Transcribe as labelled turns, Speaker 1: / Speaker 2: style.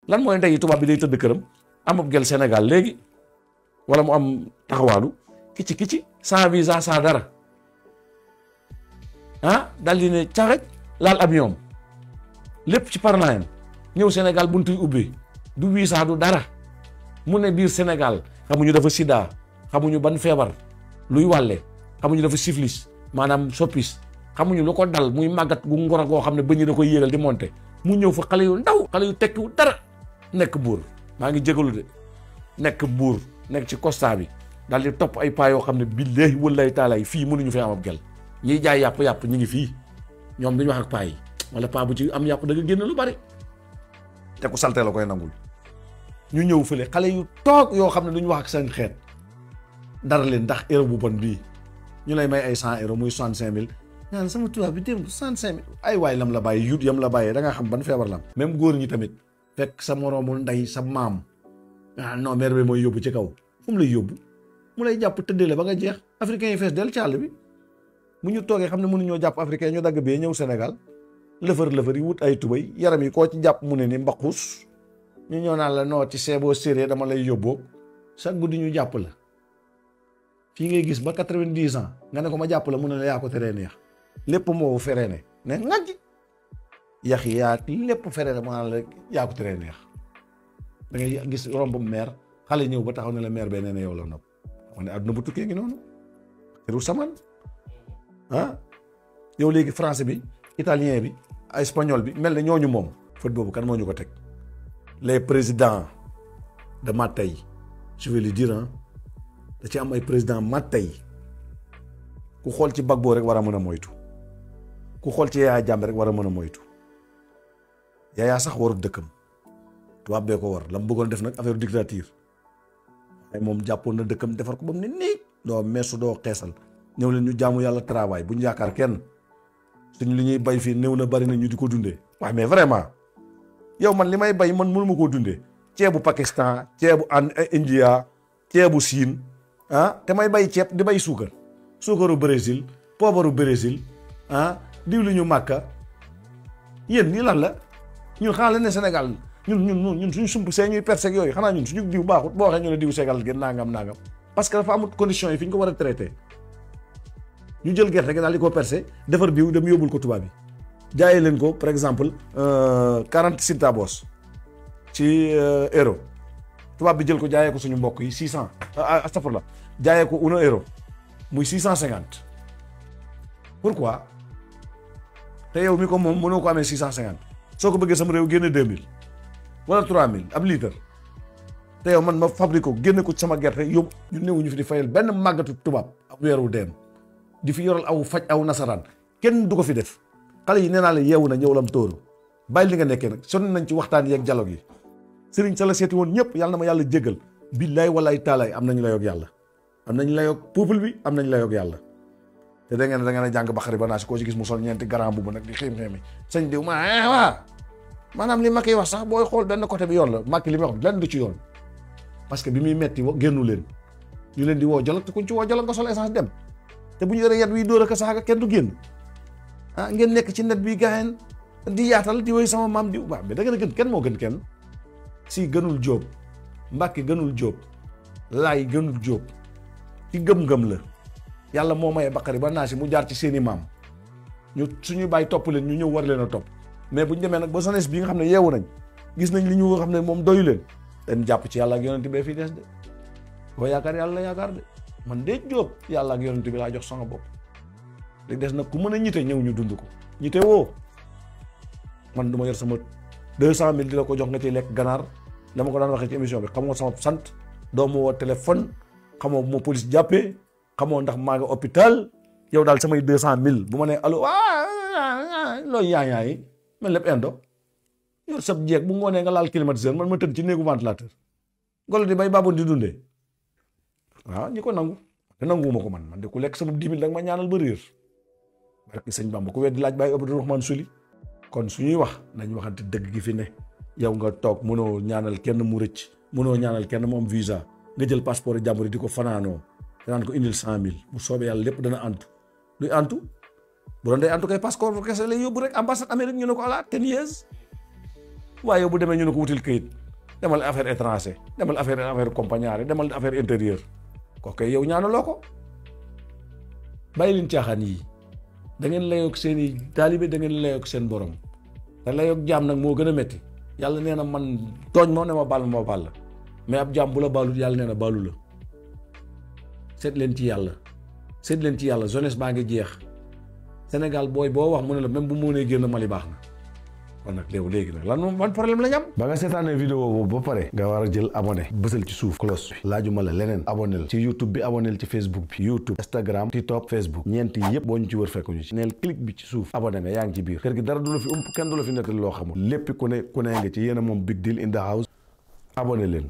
Speaker 1: lan mooy ndey tubaab bi day tëdd këram am ab gel Sénégal léegi wala mu am taxawaalu kici sans visa sans dara dal di ne caxaj laal avion lépp ci parnaayam ñëw Sénégal buntuy ubbi du visa du dara mu ne biir Sénégal xamuñu dafa sida xamuñu ban feebar luy wàlle xamuñu dafa syphilis maanaam soppis xamuñu lu ko dal muy màggat gu ngor goo xam ne bëñ da koy yéegal di monter mu ñëw fa xale yu ndaw xale yu tekkiwu dara nekk buur maa ngi jégalu de nekk buur nekk ci constat bi daal di topp ay paa yoo xam ne billaahi wallaahi taalaay fii mënuñu fee am ab gel ñiy jaay yàpp ñi ngi fii ñoom duñu wax ak paa yi wala paa bu ci am yàpp da nga génn lu bari te ku salte la koy nangul ñu ñëw fële xale yu toog yoo xam ne duñu wax ak seen xeet dara leen ndax euro bu bon bii ñu lay may ay 100 euros muy 65 000 ñaan sama tubaab bi démb 65 000 ay waay lam la bàyyi yut yam la bàyyee da nga xam ban feebar la même góor ñi tamit fekk sa moroomu ndey sa maam non mère bi mooy yóbbu ci kaw fu mu lay yóbbu mu lay jàpp tëddee la ba nga jeex africain yi fees del ci àll bi bu ñu toogee xam ne mënuñoo jàpp africain ñu dagg bee ñëw Sénégal lëfër yi wut ay tubay yaram yi koo ci jàpp mu ne ni mbaquus ñu ñëw naan la noo ci seeboo séeréer dama lay yóbboo sa guddi ñu jàpp la fii ngay gis ba 90 ans nga ne ko ma jàpp la mu ne la yaa ko teree neex lépp moo feree ne ngajj yax yi yaa lépp feree ne mu naan la yaa ko teree neex da ngay gis romb meer xale ñëw ba taxaw ne la meer bee nee na yow la nopp xam ne àdduna bu tukkee ngi noonu teru saman yow léegi français bi italien bi espagnol bi mel na ñooñu moom faute boobu kan moo ñu ko teg les présidents de Mattei je vais le dire da ci am ay président Mattei ku xool ci Gbagbo rek war a mën a moytu ku xool ci Yaya Jammeh rek war a mën a moytu Yaya sax warut dëkkam tubaab bee ko war la mu bëggoon def nag affaire dictature ay moom jàppoon na dëkkam defar ko ba mu ne nii doo meesu doo xeesal ñëw leen ñu jaamu yàlla travail bu ñu yaakaar kenn suñu li ñuy bay fii néew na bari na ñu di ko dundee waaye mais vraiment yow man li may bay man mënu ma koo dundee ceebu Pakistan ceebu India ceebu Siin te may bay ceeb di bay suukaru Brésil poobaru Brésil diwlinu Màkka yéen nii lan la ñun xanaa la ne Sénégal ñun suñu sump see ñuy perse yooyu xanaa ñun suñu diw baaxut boo waxee ñu ne diw Sénégal gën nangam parce que dafa amut conditions yi fi ñu ko war a traité ñu jël gerte gi daal di ko percé defar diw dem yóbbul ko tubaab bi jaayee leen ko par exemple 40 centavos ci euro tubaab bi jël ko jaayee ko suñu mbokk yi 600 astafurlah jaayee ko 1 euro muy 650 pourquoi te yow mi ko moom mënoo ko amee 650 soo ko bëggee sama réew génne 2000 wala 3000 ab litre te yow man ma fabrique ko génne ko sama gerte yóbbu ñu néew ñu fi di fayal benn màggatu tubaab ab weeru deem di fi yoral aw faj aw nasaraan kenn du ko fi def xale yi nee naa la yeewu na ñëw lam tóoru bàyyi li nga nekkee nag sonn nañ ci waxtaan yeeg dialogue yi sëriñ sa la seeti woon ñëpp yàlla na ma yàlla jéggal billaay walaay taalaay am nañu la yoog yàlla am nañu la yoog peuple bi am nañu la yoog yàlla te da ngeen a jàng Bakary Banaasi koo ci gis mu sol ñeenti grand bubu nag di xiim-xiimi sëñ diw waa maanaam li Macky wax sax booy xool benn côté bi yoon la Macky li muy wax lenn du ci yoon parce que bi muy metti génnu leen ñu leen di woo dialogue te kuñ ci woo dialogue nga sol essence dem te bu ñu yore yet wi dóor ak saaga kenn du génn ngeen nekk ci net bi gaayen di yaatal di woy sama maam di waaw mais da ngeen a gën kenn moo gën kenn si gënul Jóob Mbàkke gënul Jóob Laay gënul Jóob ci gëm-gëm la yàlla moo maye Bakary Banaasi mu jaar ci seeni maam ñu suñuy bàyyi topp leen ñu ñëw war leen a topp mais bu ñu demee nag ba jeunesse bi nga xam ne yeewu nañ gis nañ li ñu xam ne moom doyu leen dañ jàpp ci yàlla ak yonent bee fii des de boo yaakaar yàlla la yaakaar de man de Jóob yàlla ak yonent bi laa jox sama bopp léegi des nag ku mën a ñite ñëw ñu dund ko ñite woo man du ma yor sama 200 000 di la ko jox nga ciy lekk ganaar dama ko daan waxee ci émission bi xamoo sama sant doo ma woo téléphone xamoo bu ma police jàppee xamoo ndax maa ngi hôpital yow daal samay 200 000 bu ma nee allo looy yi man lépp indo yor sab jeeg bu ngoonee nga laal climatiseur man ma tëdd ci néegu ventilateur golo di bay baaboon di dundee waaw ñi ko nangu te nanguwuma ko man de ku lekk sama 10 000 danga ma ñaanal ba réer barki sëñ Bamba ku weddi laaj Baye Abdourahmane Suli kon suñuy wax nañ waxante dëgg gi fi ne yow nga toog mënoo ñaanal kenn mu rëcc mënoo ñaanal kenn mu am visa nga jël passeport jàmbur yi di ko fanaanoo danaan ko indil 100 000 bu soobee yàlla lépp dana antu luy antu bu doon day antu kay passeport kese lay yóbbu rek ambassade Amérique ñu ne ko ala 10 years waaye yow bu demee ñu ne ko wutil këyit demal affaire étranger demal affaire compagnard demal affaire intérieur kooku yow ñaanaloo ko. bàyyi leen caaxaan yi da ngeen layoog seen i taalibe da ngeen layoog seen borom te layoog jaam nag moo gën a métti yàlla nee na man tooñ moo ne ma baal la mais ab jaam bu la baalut yàlla nee na baalu la. seet leen ci yàlla jeunesse baa ngi jeex Sénégal booy boo wax mu ne la même bu mu mënee génn Mali baax na kon nag léegi nag lan moom ban problème la ñu am. ba nga seetaanee vidéo boobu ba pare nga war a jël abonné bësal ci suuf cloche bi laajuma la leneen abonné ci YouTube bi abonné ci Facebook bi YouTube Instagram TikTok Facebook ñeenti yëpp boo ñu ci wër fekk ñu ci neel clic bi ci suuf abonné nga yaa ngi ci biir kër gi dara du la fi kenn du la fi nettali loo xamul lépp ku ne nga ci yéen a moom Big Deal in the house abonné leen.